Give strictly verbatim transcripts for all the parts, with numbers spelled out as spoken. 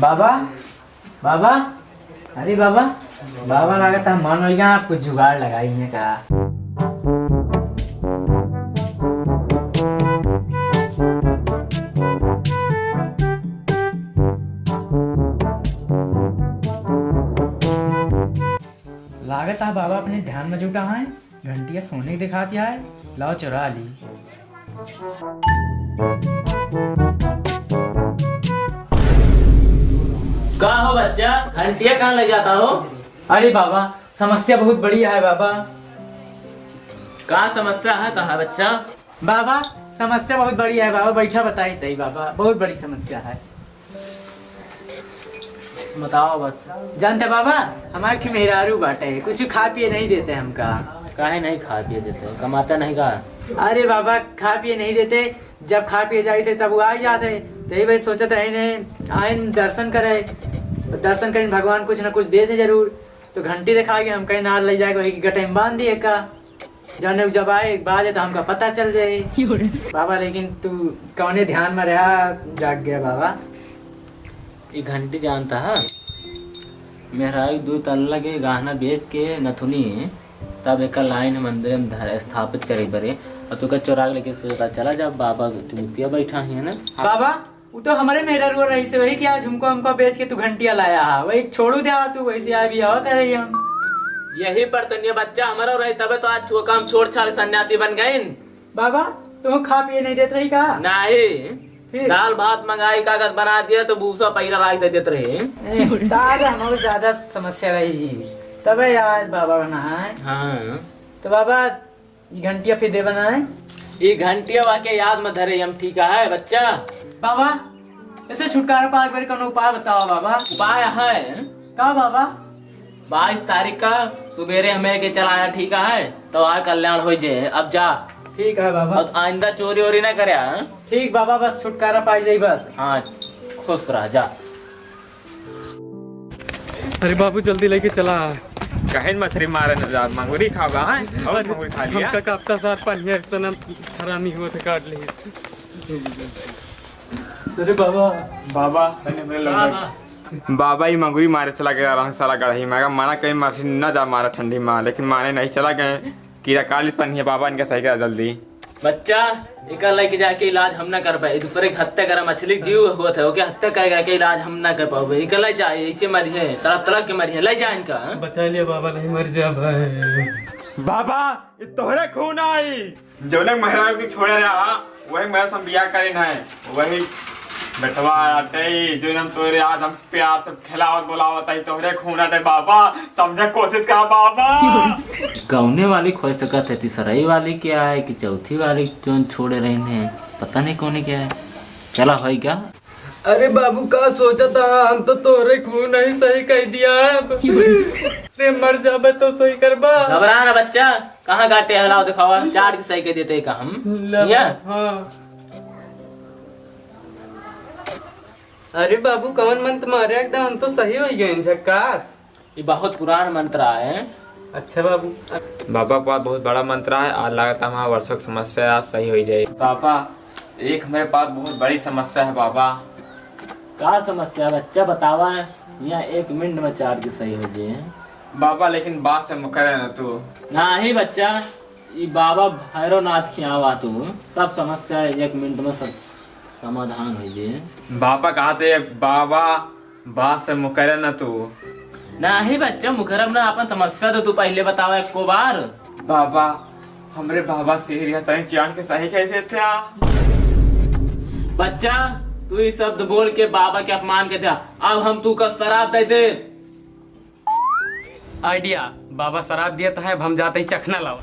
बाबा, बाबा, अरे बाबा, बाबा लागत है मान हो गया, आप कुछ जुगाड़ लगाई है का? लागत है बाबा अपने ध्यान में जुटा है, घंटिया सोने के दिखाती है, लाओ चुरा ली। का हो बच्चा, घंटिया कहाँ ले जाता हो? अरे बाबा, समस्या बहुत बड़ी है बाबा। का समस्या है तो है बच्चा? बाबा, समस्या बहुत बड़ी है बाबा, बैठा बताई तई बाबा, बहुत बड़ी समस्या है। बताओ बस। जानते बाबा, हमारे की मेहरारू बाटे, कुछ खा पिए नहीं देते हमका। काहे नहीं खा पिए देते? कमाता नहीं का? अरे बाबा, खा पिए नहीं देते, जब खा पिए जाते तब वो आ ही जाते। तो यही भाई सोचत रहे ने, आइन दर्शन करे, दर्शन करें भगवान कुछ ना कुछ दे दे जरूर। तो घंटी दिखा के हम कहीं नार ले जाके वही गटे में बांध दिए का। जाने जब आए, एक बाजे तो हमका पता चल जाए। बाबा, लेकिन तू कौने ध्यान में रहा, जाग गया बाबा। ई घंटी जानता है, मेहरारू दो तल्ला के गहना बेच के नथुनी, तब एक लाइन मंदिर में धर स्थापित करे बरे, और तू का चोरा के लेके सोचता चला जा बाबा, तू मुतिया बैठा ही है ना। बाबा, वो तो हमारे मेहरारू रही से वही कि आज हमको, हमको बेच के तू घंटिया लाया है, वही छोड़ू दे तू, वैसे आ भी आवा करे हम। यही पर तो ये बच्चा हमारा रही, तबे तो आज चोका हम छोड़ छाड़ सन्यासी बन गए। बाबा, तुम खा पिए नहीं देत रही का? नहीं। फिर? दाल भात मंगाई, कागज बना दिया तो भूसा पहिरा राख दे देत रहे। ए, तो आज हमारे ज्यादा समस्या रही जी, तबे आज बाबा बना है। हाँ। तो बाबा, ई घंटिया फिर देबा ना है? ई घंटिया वाके याद में धरे हम, ठीक है बच्चा? बाबा, ऐसे छुटकारा पाए बरे कोनो उपाय बताओ बाबा। उपाय है। का बाबा? बाईस तारीख का सुबेरे हमें के चलाया, ठीक है? तो आ कल्याण हो जे, अब जा। ठीक है बाबा। और आइंदा चोरी वोरी ना करे, हाँ? ठीक बाबा, बस छुटकारा पाई जाई बस। हाँ, खुश रह जा। अरे बाबू, जल्दी लेके चला। कहीं मछली मारे न जा, मंगुरी खाबा, हैं? और अरे, मंगुरी खा लिया। हमका कापता सार, पानी है, इतना हरामी हुआ था, काट ले। अरे बाबा। बाबा, तने हमरे लौंडा। बाबा, ई मंगुरी मारे चला गया रहन साला गढ़ई में। मना कहीं मछली न जा मारा ठंडी में, लेकिन माने नहीं, चला गए। कीड़ा काट ली पानी है, बाबा इनका सही करा जल्दी। बच्चा, एका लेके जाके इलाज हम ना कर पाए, दूसरे के हत्या करा, मछली के जीव होत है, ओके हत्या करे के इलाज हम ना कर पाओ। एका ले जा, ऐसे मरिहे, तड़प तड़प के मरिहे, ले जा इनका। बचा लिया बाबा, नहीं मर जा भाई। बाबा, ये तोहरे खून आई। जौने मेहरारू के छोड़े रहा, वही मेहरारू से हम बियाह करेन है, वही बेटवा आटे, जो हम तोरे आज हम प्यार से खिलावत बोलावत आई, तोहरे खून आटे बाबा, समझे कोशिश करा बाबा। कौने वाली खोज सकत है, तीसरई वाली क्या है कि चौथी वाली जोन छोड़े रहने हैं, पता नहीं कौने क्या है। चला होई क्या? अरे बाबू, का सोचत हा? हम तो तोरे खून नहीं सही कह दिया। अब रे मर जाबे तो सही करबा। घबरा ना बच्चा, कहाँ गाटे हलाओ दिखावा, चाट के सही कह देते का हम। ला, या? हाँ। अरे बाबू, कवन मंत्र मारे, एकदम हम तो सही हो गए, झक्कास। ये बहुत पुरान मंत्र है। अच्छा बाबू। बाबा के पास बहुत बड़ा मंत्र है, आज लागत है हमारा वर्षों की समस्या आज सही हो जाए। बाबा, एक हमारे पास बहुत बड़ी समस्या है बाबा। का समस्या है बच्चा, बतावा, यहाँ एक मिनट में चाट के सही हो जाए। बाबा, लेकिन बात से मुकरे ना तू। नहीं बच्चा, ई बाबा भैरवनाथ के आवा तू, सब समस्या एक मिनट में सब समाधान हो जाए। बाबा कहा थे, बाबा बात से मुकरे ना तू। नहीं बच्चा, मुकरब ना, अपन समस्या तो तू पहले बतावा एको बार। बाबा, हमरे बाबा शेर या तनी चाट के सही कह देते आ। बच्चा, तू ये शब्द बोल के बाबा के अपमान कर दिया। अब हम तू का श्राप दे दे। आइडिया, बाबा श्राप दिया था, अब हम जाते ही चखना लाओ।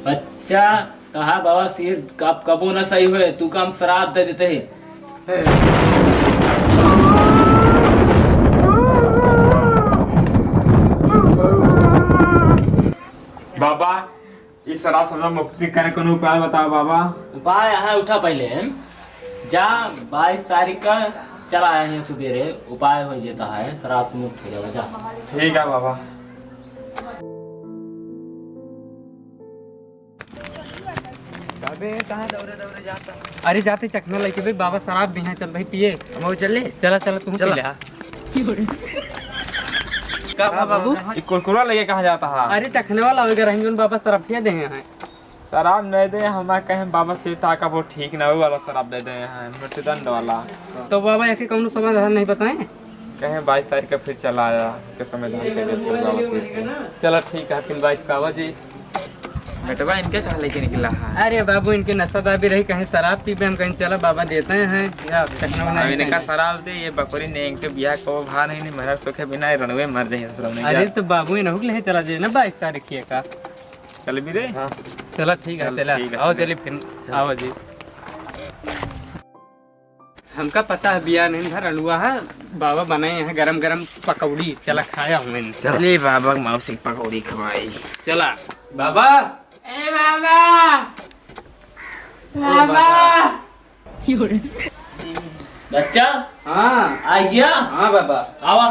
बच्चा, कहा बाबा सिर कब कबो न सही हुए, तू का हम श्राप दे देते हैं। बाबा, ई श्राप से हमरा मुक्ति करे कोनो उपाय बताओ बाबा। उपाय है, उठा पहले, जा बाईस तारीख का चला आए हैं सुबेरे, उपाय हो जाता है, श्राप से मुक्त हो जाएगा, जा। ठीक है बाबा। बे, कहाँ दौड़े दौड़े जाता है? अरे जाते चखना लेके बे, बाबा शराब दिहे, चल भाई पिए। हम चले? चला चला, तू पी चला। ले। का बा बाबू? ई कुरकुरा लेके कहाँ जाता है? अरे चखने वाला होएगा, रहेंगे उन बाबा शराब पिया दे हैं। शराब नहीं दे, हमारे कहे बाबा से ताका वो ठीक ना हो वाला शराब दे दे हैं, मृत्युदंड वाला। तो बाबा, यके कौनो समाधान नहीं बताए? कहे बाईस तारीख का फिर चला आया, के समाधान कर दे फिर बाबा से। चला ठीक है, फिर बाईस का आवा जी। बेटवा इनके कहाँ लेके निकला है? अरे बाबू, इनके नशा दाबी रही, कहीं शराब पीबे, हम कहीं चला बाबा देते हैं, या चखना अब बनाए इनका कहीं। शराब दे, ये बकरी ने इनके बियाह को भार नहीं, नहीं मेरा सुखे बिना ये रणवे मर जाए, शराब नहीं अरे जा। तो बाबू, इन्हों के लिए चला जाए ना बाईस तारीख की का। चल भी रे। हाँ। चला ठीक है, चल चला। ठीक है, आओ चले। चलिए फिर। चल। आओ जी। हमका पता है बिया नहीं घर अलुआ है, बाबा बनाए हैं गरम गरम पकौड़ी, चला खाया हूँ मैंने। चल। ले बाबा मौसी पकौड़ी खवाई। चला। बाबा। ए बाबा। ओ बाबा। बाबा। बच्चा। हाँ। आ गया? हाँ बाबा। आवा।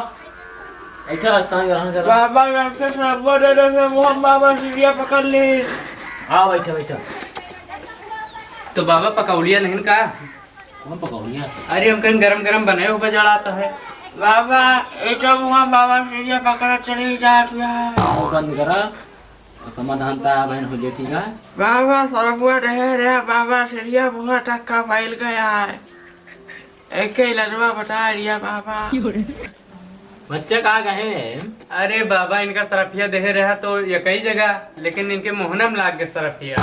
बैठा, स्थान ग्रहण कर। बाबा, घर पे सब बड़े से मोहन बाबा सीढ़िया पकड़ ली। हाँ, बैठा, बैठा। तो बाबा पकौड़िया नहीं का? कौन पकौड़िया? अरे हम कहीं गरम गरम बने हो बजाड़ा तो है। बाबा, ये तो मोहन बाबा सीढ़िया पकड़ चली जात है। मुंह बंद करा। तो समाधान ता बहन हो जे, ठीक है? बाबा, सरबुआ रहे रहे, बाबा, सीढ़िया मुँह तक का फैल गया है। एके इलाजवा बता रिया बाबा। बच्चा कहाँ गए हैं? अरे बाबा, इनका सरफिया देहे रहा तो ये कई जगह, लेकिन इनके मोहना में लाग गए सरफिया।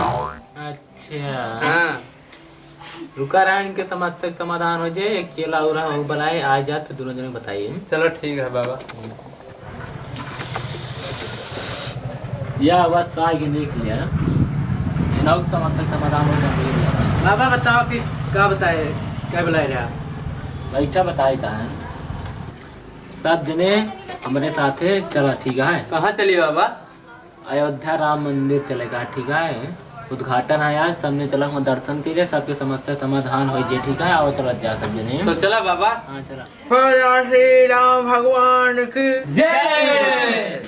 अच्छा। हाँ। रुका रहा, इनके समस्या के समाधान हो जाए। एक चेला और रहा, वो बुलाए, आ जात तो दोनों जने बताइए। चलो ठीक है बाबा। या बस आ के देख लिया, इनका समस्या के समाधान हो जाए। बाबा बताओ कि का बताए, का बुलाए रहा? बैठा बताए का है, सब जने हमरे साथे चला, ठीक है? कहाँ चली बाबा? अयोध्या राम मंदिर चलेगा, ठीक है? उद्घाटन है आज, सबने चला हुआ दर्शन के लिए, सबके समस्या समाधान हो जाए, ठीक है? आओ चला जा सब जने। तो चला बाबा। हाँ, चला। बोलो श्री राम भगवान की जय।